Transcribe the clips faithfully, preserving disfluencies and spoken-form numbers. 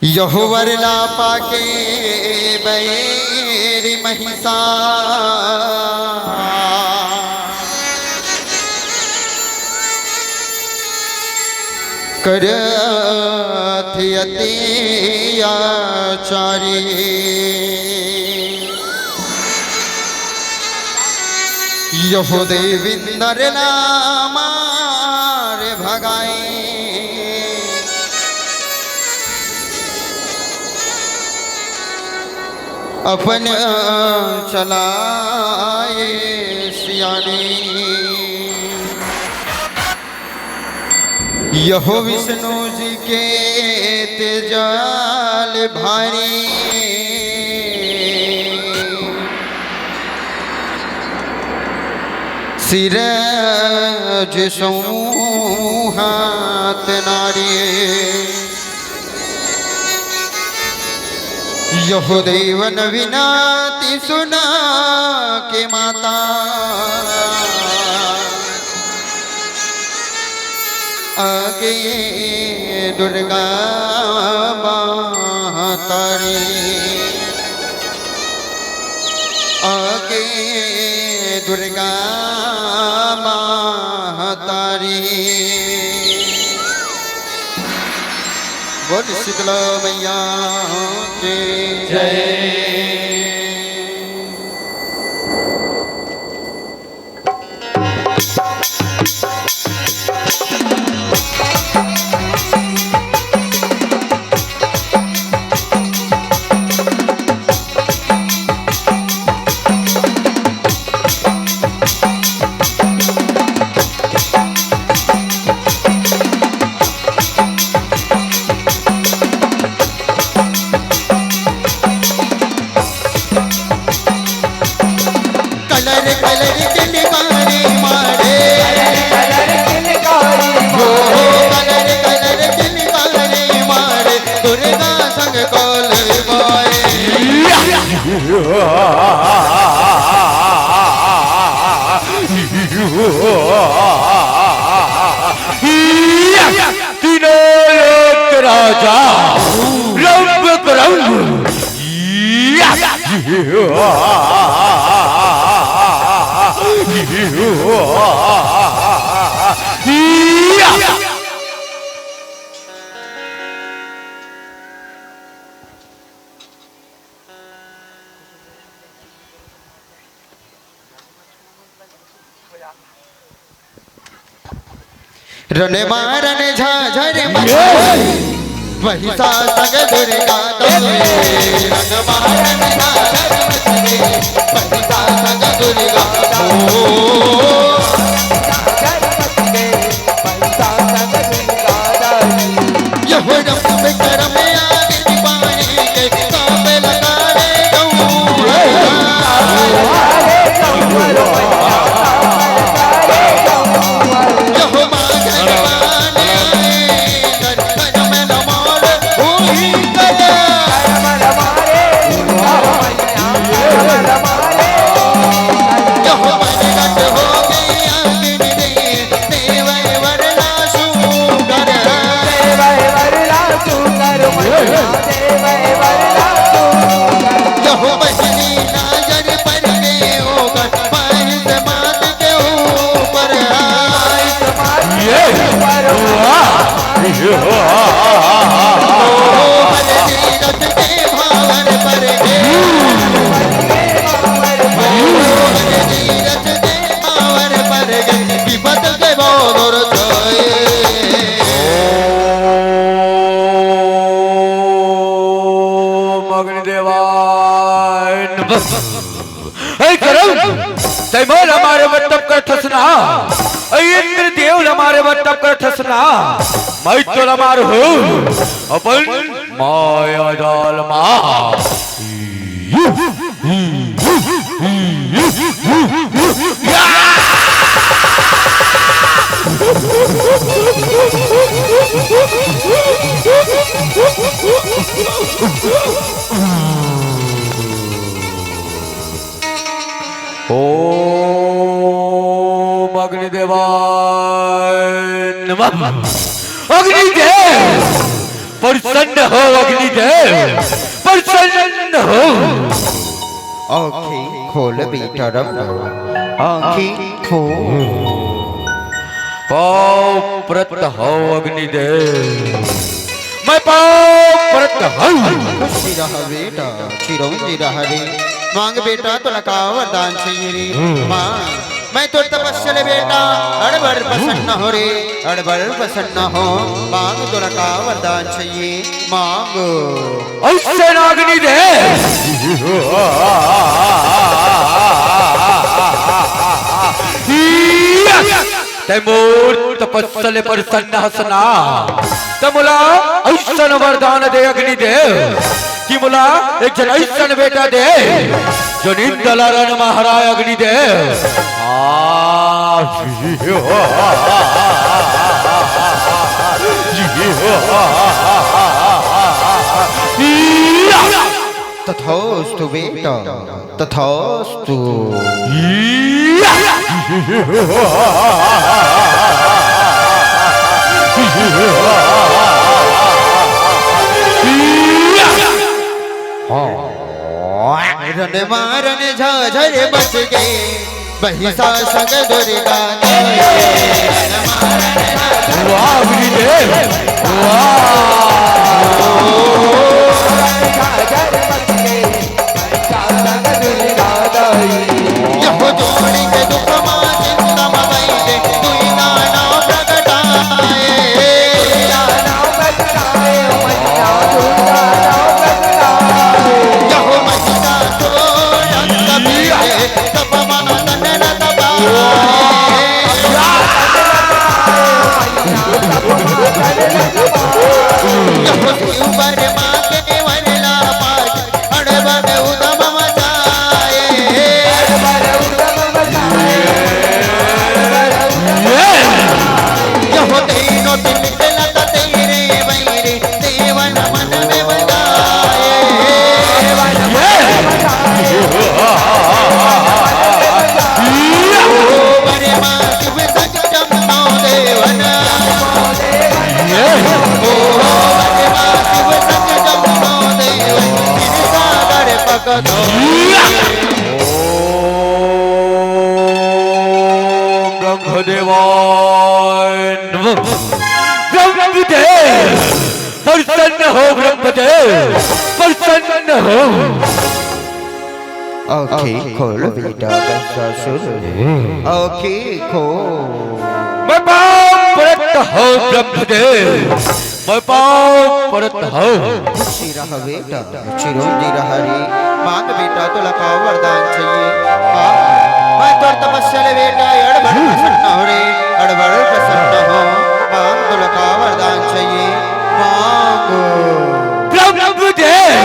यहो वर ला पाके बैरी महिषा करत अत्याचारी। यहो देव इंदर ला मार भगाए। अपन चलाए सियानी। यहो विष्णु जी के तेजाल भारी। सिरज सौहात नारी। यहो देवन विनती सुना के माता। आगे दुर्गा महतारी। आगे दुर्गा महतारी। बोल शीतला मैया की जय। कलर कलर के लिबारी मारे। हो, हो, कलर कलर के लिबारी मारे। दुर्गा संग काली माई। तीनों लोक राजा रंभ करंभ। रन मारन झाझर मचाए, महिषा संग दुर्गा दाई। रन मारन झाझर मचाए, महिषा संग दुर्गा दाई। यहो रंभ करंभ आगे पानी के कांपे लगा रे गौरा। यहो माघ के पानी दर्शन में न मोर होई कला। यहो मन रत हो गया ओम अग्निदेवाय नमः। ऐ करम, तै मोला मारे बर तप करथस ना। ऐ इंद्र देव ला मारे बर तप करथस ना। मैं तोला मारहूं अपन माया जाल मा। ओम अग्निदेवाय नमः। अग्निदेव प्रसन्न हो। अग्निदेव, प्रसन्न हो। आँखें खोल बेटा रमना, आँखें खोल। पाँव परत हँव अग्निदेव, मैं पाँव परत हँव। खुशी रह बेटा, चिरंजी रह रे। मांग बेटा, तोला का वरदान चाहिए रे? मांग। मैं तोर तपस्या ले बेटा अड़बड़ प्रसन्न हों रे, अड़बड़ प्रसन्न हों। मांग, तोला का वरदान चाहिए, मांग। अइसन अग्निदेव, तैं मोर तपस्या ले प्रसन्न हस ना, त मोला अइसन वरदान दे अग्निदेव, कि मोला एक झन अइसन बेटा दे, जो नींद ला रन महाराय अग्निदेव। आ, तथोस्तु बेटा, तथोस्तु। रन मारन झाझर बच गे, बहिसा संग दुर्गा। वाह, गुरुदेव, वाह। ब्रह्मदेव, प्रसन्न हो ब्रह्मदेव, प्रसन्न हो। आँखें खोल बेटा महिषासुर, आँखें खोल। मैं पाँव परत हँव ब्रह्मदेव, मैं पाँव परत हँव। खुशी रह बेटा, चिरंजी रह रे। मांग बेटा, तोला का वरदान चाहिए? मांग। मैं तोर तपस्या ले बेटा अड़बड़ प्रसन्न हों रे, अड़बड़ प्रसन्न हों। मांग, तोला का वरदान चाहिए? मांग। ब्रह्मदेव,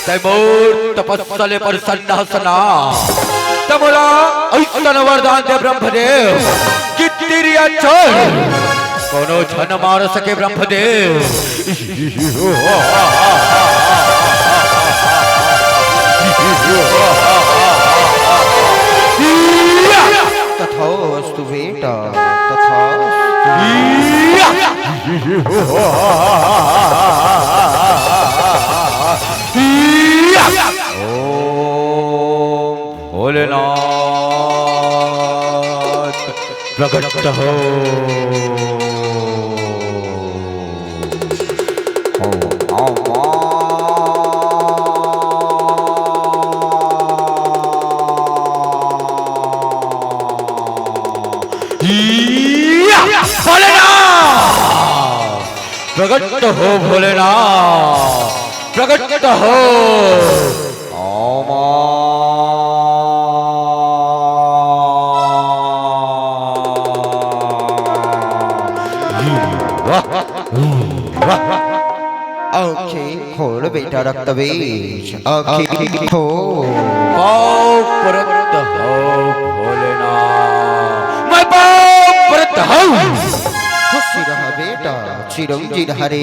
तैं मोर तपस्या ले प्रसन्न हस ना, त मोला अइसन वरदान दे ब्रह्मदेव, कि तिरिया चढ़ कोनो झन मार सके ब्रह्मदेव। तथोस्तु बेटा, तथोस्तु। ओम भोलेनाथ प्रकट हो। ओम नमः। भोलेनाथ प्रकट हो, भोलेनाथ प्रकट हो। ओम। आँखें खोल बेटा रक्तबीज, आँखें खोल। पाँव परत हँव भोलेनाथ, मैं पाँव परत हँव। खुशी रह बेटा, चिरंजी रह रे।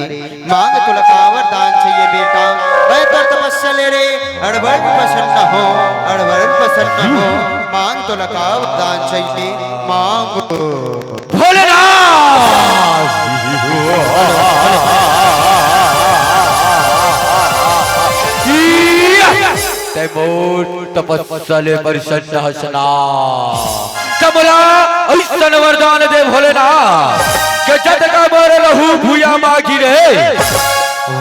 मांग, तोला का वरदान चाहिए बेटा? मैं तोर तपस्या ले रे अड़बड़ प्रसन्न हों, अड़बड़ प्रसन्न हों। मांग, तोला का वरदान चाहिए? मांगो। भोलेनाथ। तै मोर तपस्या ले प्रसन्न हस ना। त मोला अइसन वरदान दे भोलेनाथ, के जतका मोर लहू भुइयां मा गिरे,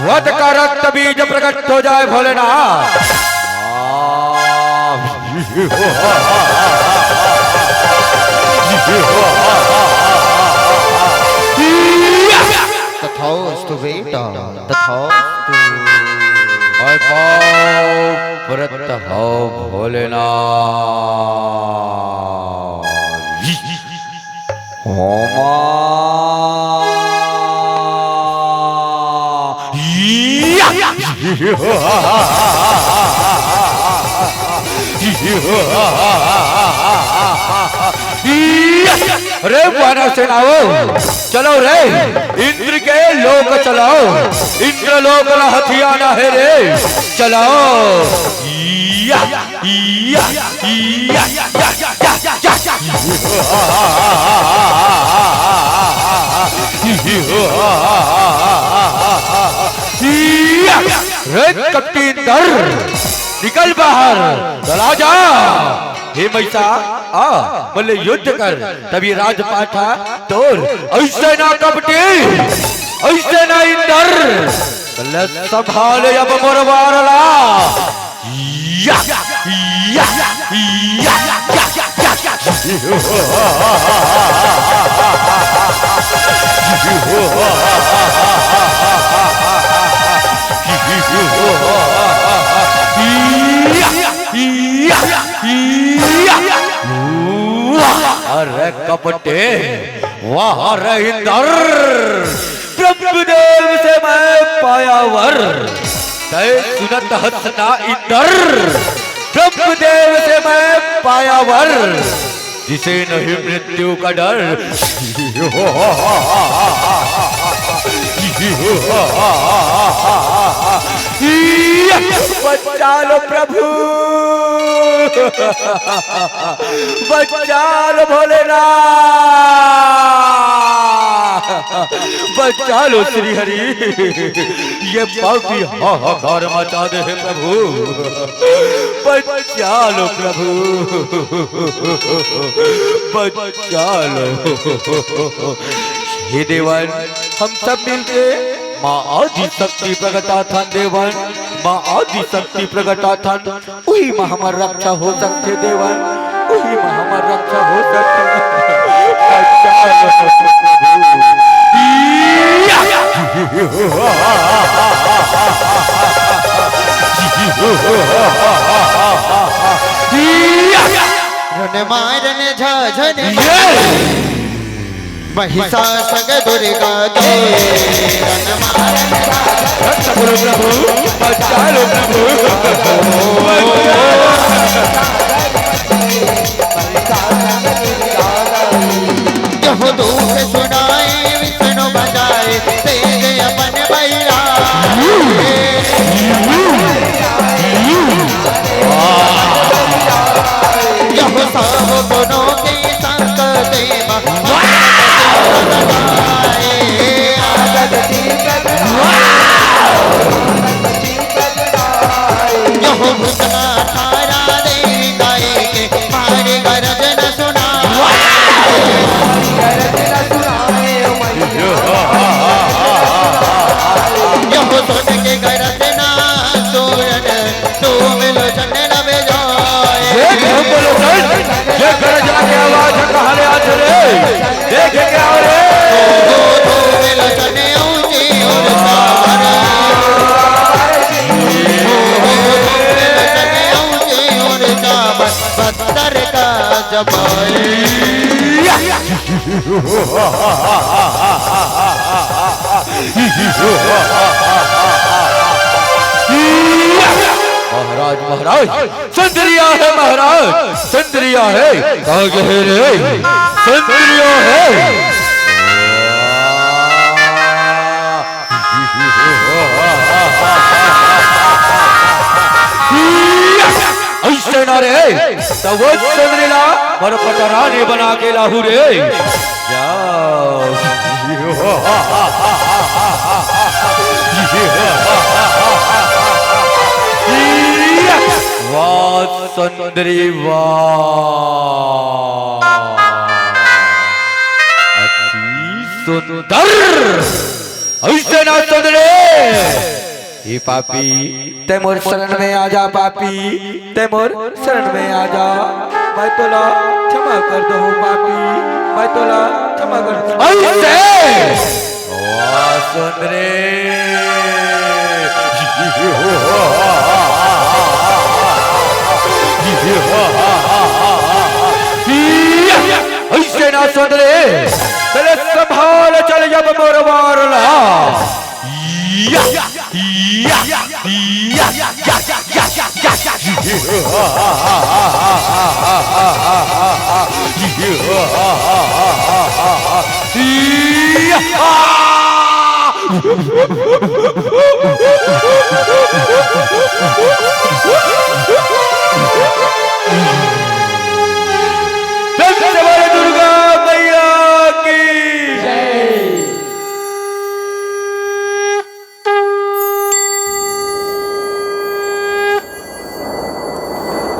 वतका रक्त बीज प्रकट हो जाए भोलेनाथ। तथास्तु बेटा, तथास्तु। हर पाँव परत हव भोलेनाथ। ओमा। रे वानर सेनाओ, चलो रे, इंद्र के लोक चलो, इंद्र लोक ला हथियाना हे रे, चलो। या, या, या, या, या। रे कपटी इंदर, निकल बाहर, चला जा। हे महिषा, आ, मल्ले युद्ध कर, तभी राजपाट हा तोर। अइसे ना कपटी, अइसे ना इंदर, मल्ले संभाले अब मोर वार ला। या, या, या, या। अरे कपटे, वाह रे इंदर, ब्रह्मदेव से मैं पाया वर। तय सुनत हस ना इंदर, ब्रह्मदेव से मैं पाया वर, जिसे नहीं मृत्यु का डर। बचा लो प्रभु, बचा लो भोलेनाथ, बचा लो श्री हरि। ये पापी हाहाकार मचा दे हे प्रभु, बचा लो प्रभु, बचा लो। हे देवन, हम सब मिलके माँ आदि शक्ति प्रगटाथन देवन, माँ आदि शक्ति प्रगटाथन, उही माँ हमर रक्षा हो सकथे देवन, उही माँ हमर रक्षा हो सकथे। बचा लो प्रभु। रन मारन झाझन ये। महिषासुर दुर्गा के रन मारन झाझन। रक्षा करो प्रभु, बचा लो प्रभु। यह दुख सुनाए विष्णु बजाए, तेज अपन भैया। यह सब गुणों के संग देव। यह भूत अठारह देवी गाय के मारे गरज न सुना। यह सुन के गरज ना सूरन, तू मिलो चंड न बजाए। देख हम बोलो चंड, ये गरजना के आवाज कहाँ ले आत रे? देखे क्या हो रे? तू मिलो चंड ऊंची और सावर। तू मिलो चंड ऊंची और सावर। बंदर का जमाए। महाराज, महाराज, सुंदरिया है महाराज, सुंदरिया है। कहाँ गए रे? सुंदरिया है। अइसे ना रे, त वो सुंदरी ला मोर पटरानी बना के लाहू रे। जाओ। वाह सुंदरी वाह। अति सुंदर। अइसे ना सुंदरी। हे पापी, तैं मोर शरण में आ जा पापी, तैं मोर शरण में आ जा। मैं तोला क्षमा कर दूँ पापी, मैं तोला क्षमा कर दूँ। अइसे। वाह सुंदरी। अइसे ना सुंदरी। चले संभाल चल जब मोर वार ला। या, या, या, या, या, या, या। प्रेम से बोले दुर्गा मैया की।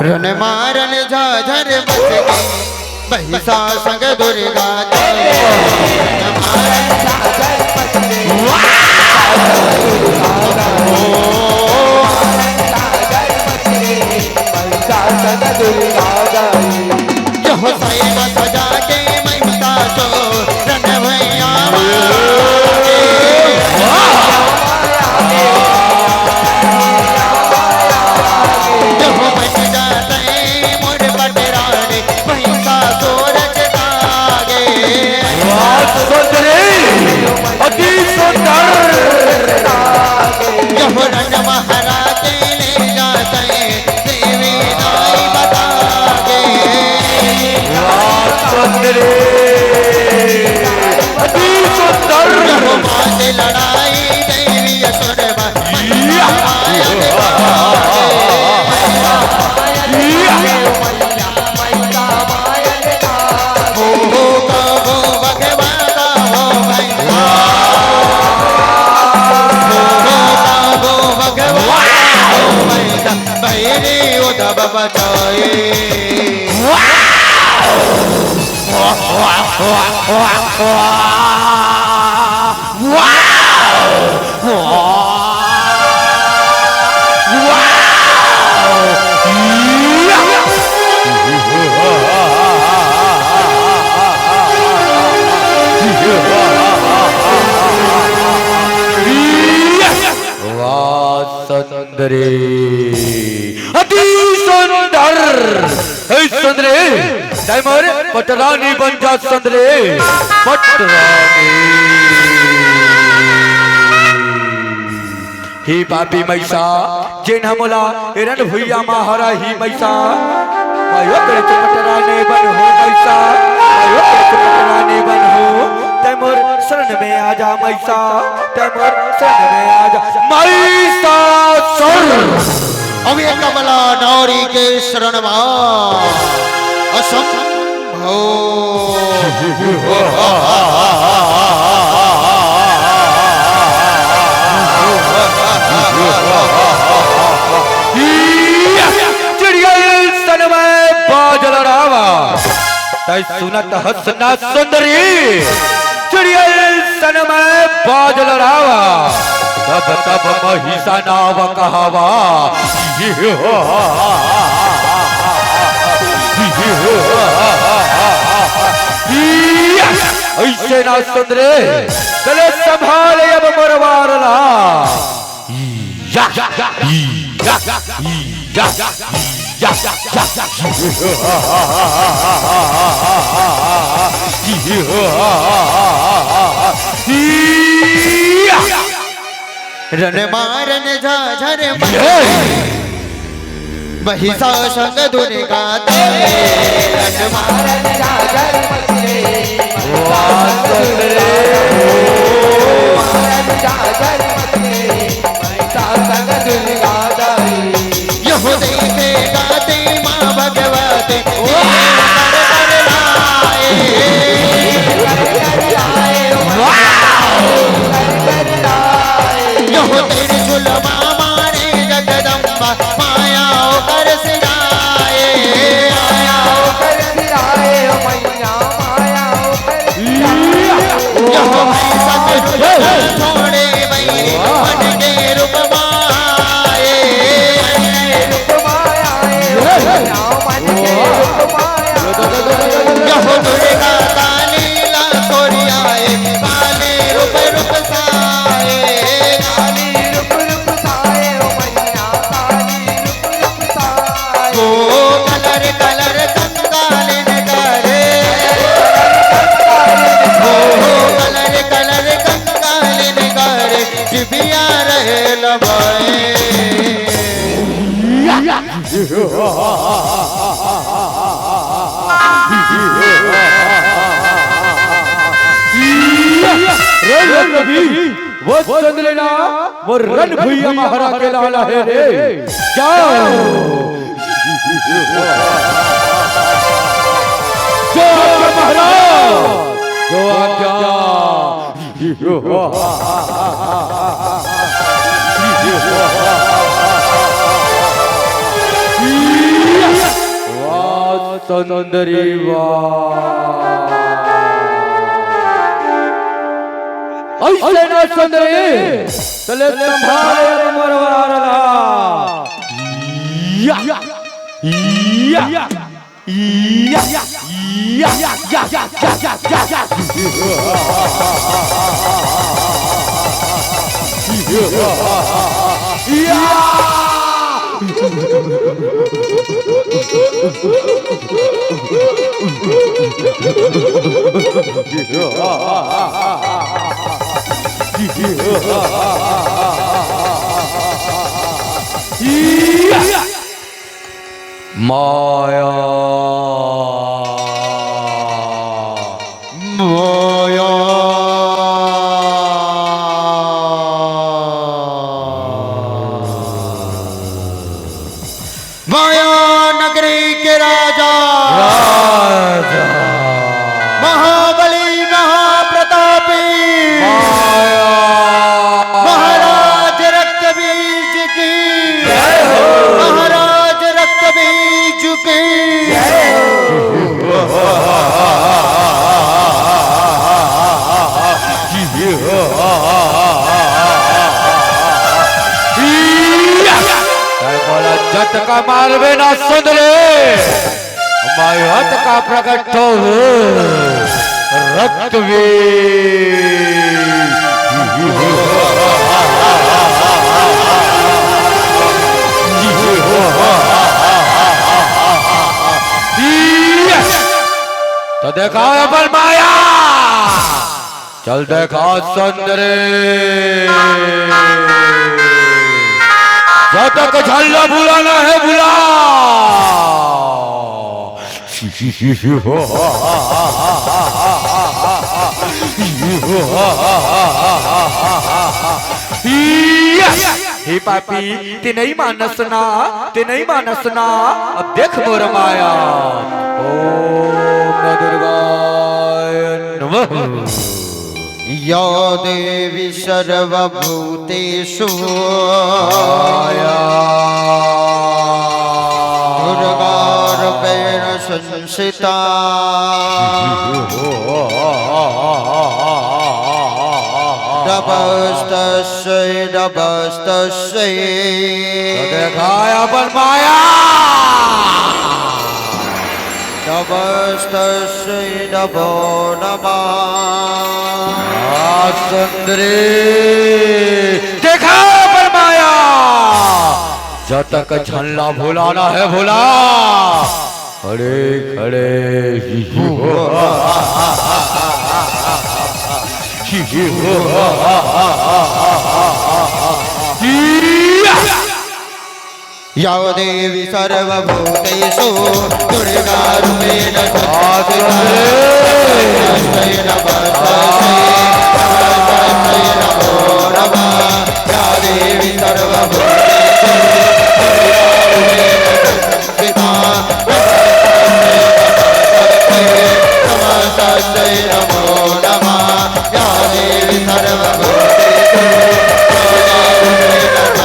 रन मारन झाझर मचनी, महिषा संग दुर्गा। यह सैना सजा के महिषासुर रन भैया। यह बन जाते मोर पटरानी, महिषासुर के दागे। वाह सुंदरी, अति सुंदर। यह रन महाराज ले जाते देवी नाई बता गे। वाह सुंदरी, अति सुंदर। यह बात लड़ाई देवी असुर मा-, या। या। हो, हो, का हो, भगवान का हो, भाई। हो, हो, का हो, भगवान का हो, भाई। भैरी उधव बचाए। वाह सुंदरी, अति सुंदर। हे सुंदरी, तैं मोर पटरानी बन जा सुंदरी, पटरानी। हे पापी महिषा, जेन ह मोला ए रण भुइयां मा हरा ही महिषा, मैं ओकरे के पटरानी बनहूँ महिषा, मैं ओकरे के पटरानी बनहूँ। तैं मोर शरण में आ जा महिषा, तैं मोर शरण में आ जा महिषासुर। अब ये कमला नारी के शरण मा असंभव। चिड़ियल सन मैं बाज लड़ावा, तैं सुनत हस ना सुंदरी। चिड़ियल सन मैं बाज लड़ावा, तब तब महिषा नाव कहावा। अइसे ना सुंदरी, चले संभाल अब मोर वार ला। या, या, या, या, या, या, या। रन मारन झाझर मचले, महिषा संग दुर्गा दे। रन मारन झाझर मचले, महिषा संग दुर्गा दे। मारन झाझर मचले, महिषा संग दुर्गा दे। यहू देखे गाते मारे जगदम्बा, माया ओकर सिराए। माया ओकर सिराए, ओ मैया, माया ओकर सिराए। यह भैंसा के रूप छोड़े, बैरी मन के रूप माए। रूप माया, ओ मैया, मन के रूप माया। यह दुर्गा काली ला सोरियाए, काली रूप रूप साए। काली रूप रूप साए, ओ मैया, काली रूप रूप साए। ओ कलर कलर कंगालिन करे, ओ कलर कलर कंगालिन करे, जिबिया रहे लबाए। रे रघुवीर, वो चंद्रना, वो रणभुइया महाराज के लाला है रे। जाओ। जो आज्ञा महाराज, जो आज्ञा। वाह सुंदरी वाह। ऐसे ना सुंदरी, चले तुम्हारे मरवार ला। या, या, या। माया, माया। माया नगरी के राजा, राजा। महाबली महाप्रतापी, माया। महाराज रक्तबीज की जय हो। महाराज रक्तबीज की जय हो। तैं मोला जतका मारबे ना सुंदरी, मैं अतका प्रकट होहूं रक्तबीज। त देखा अपन माया। चल देखा सुंदरी, जतक झन ला भुलाना हे भुला। हे पापी, ते नइ मानस ना, ते नइ मानस ना। अब देख मोर माया। ओम दुर्गाय नमः। या देवी सर्वभूतेषु माया। दुर्गारूपेण संस्थिता। नमस्तस्यै, नमस्तस्यै। त देखा अपन माया। नमस्तस्यै नमो नमः। आ सुंदरी, देखा अपन माया। जतक झन ला भुलाना हे भुला। खड़े खड़े। या देवी सर्वभूतेषु दुर्गारूपेण संस्थिता। नमस्तस्यै नमस्तस्यै नमस्तस्यै नमो नमः। या देवी सर्वभूतेषु दुर्गारूपेण संस्थिता। नमस्तस्यै नमस्तस्यै नमो नमः। या देवी सर्वभूतेषु दुर्गारूपेण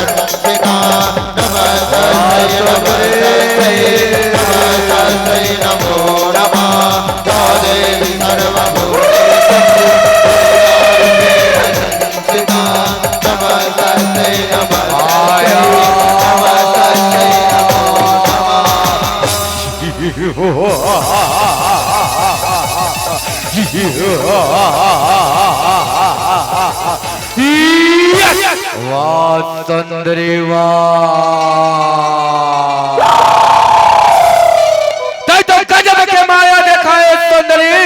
वाह सुंदरी वाह। तैं तो गजब के माया देखाए सुंदरी,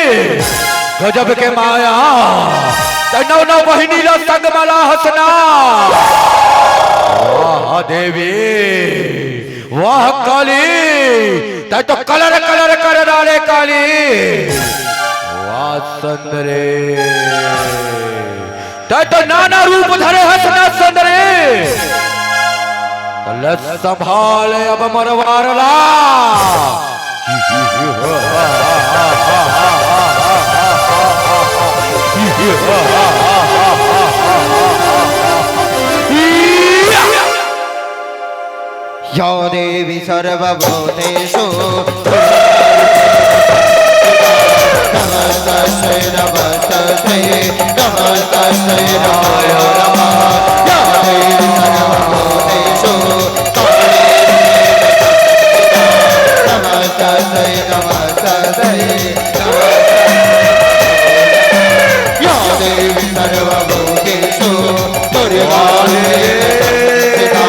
गजब के माया। तैं नौ नौ बहिनी ला संग मा लाहस ना। वाह देवी, वाह काली, तैं तो कलर कलर कर डाले काली। वाह सुंदरी, तैं तो नाना रूप धरे हस ना सुंदरी। त ले संभाल अब मरवार ला। या देवी सर्वभूतेषु नमस्तस्यै नमस्तस्यै नमस्तस्यै नमो नमः। या देवी सर्वभूतेषु नमस्तस्यै नमस्तस्यै नमस्तस्यै। या देवी सर्वभूतेषु दुर्गा देवी संस्थिता।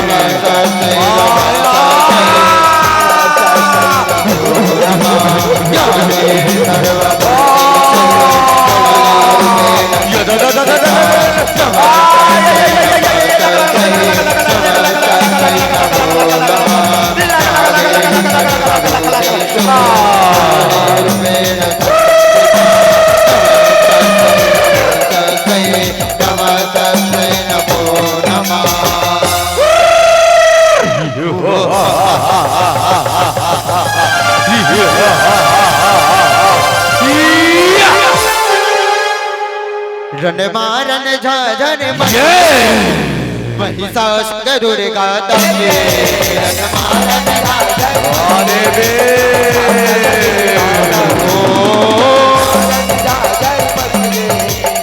नमस्तस्यै नमस्तस्यै नमो नमः। या देवी सर्वभूतेषु दुर्गा रूपेण संस्थिता। रन मारन झाझर मच महिषासुर दुर्गा तंबे। रन मारन झाझर अरे बे। ओ। झाझर मच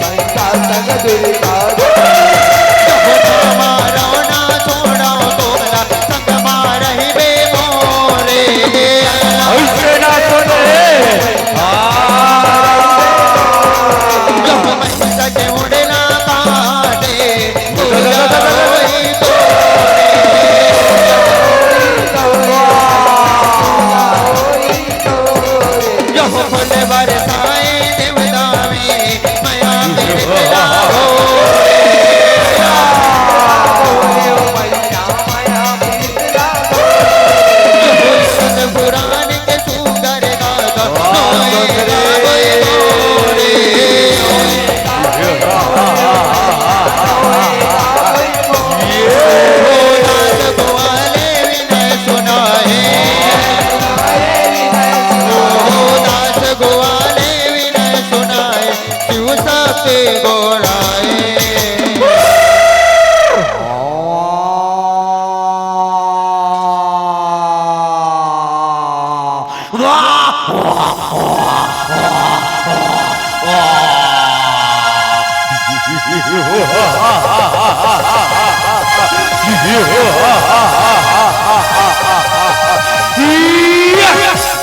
महिषासुर दुर्गा तंबे। मारो ना छोड़ो तोला संग मा रहिबे मोरे। ऐसे ना सुन रे।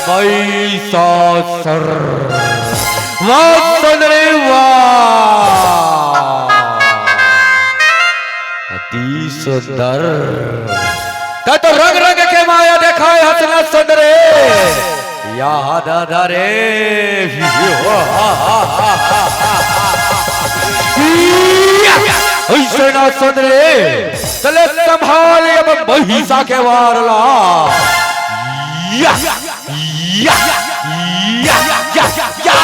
महिषासुर। वाह सुंदरी वाह। अति सुंदर। तैं तो रंग रंग के माया देखाए हस ना सुंदरी। या दादा रे। ऐसे ना सुंदरी। त ले संभाल अब महिषा के वार ला। या। या, या, या, या, या।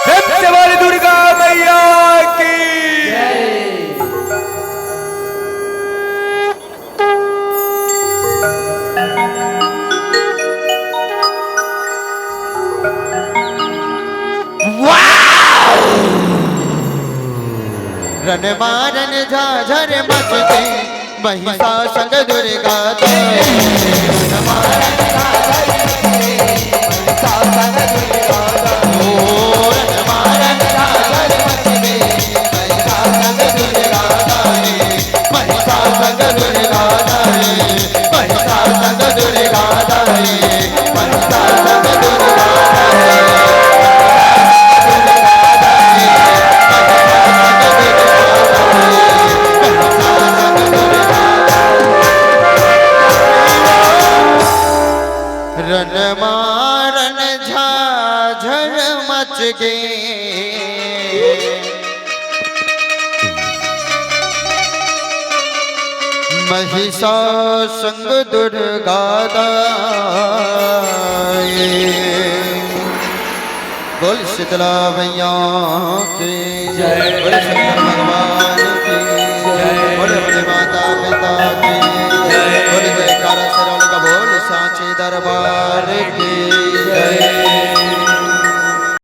प्रेम से बोल दुर्गा मैया की। रन मारन झाझर मचते महिषा संग दुर्गा दे। रन मारन झाझर मचते महिषा संग दुर्गा दे। ओ रन मारन महिषा संग दुर्गा दाई। बोल शीतला मैया की जय। बोल शंकर भगवान की जय। बोल अपने माता पिता की जय। बोल जयकारा से रौनक बोल सांची दरबार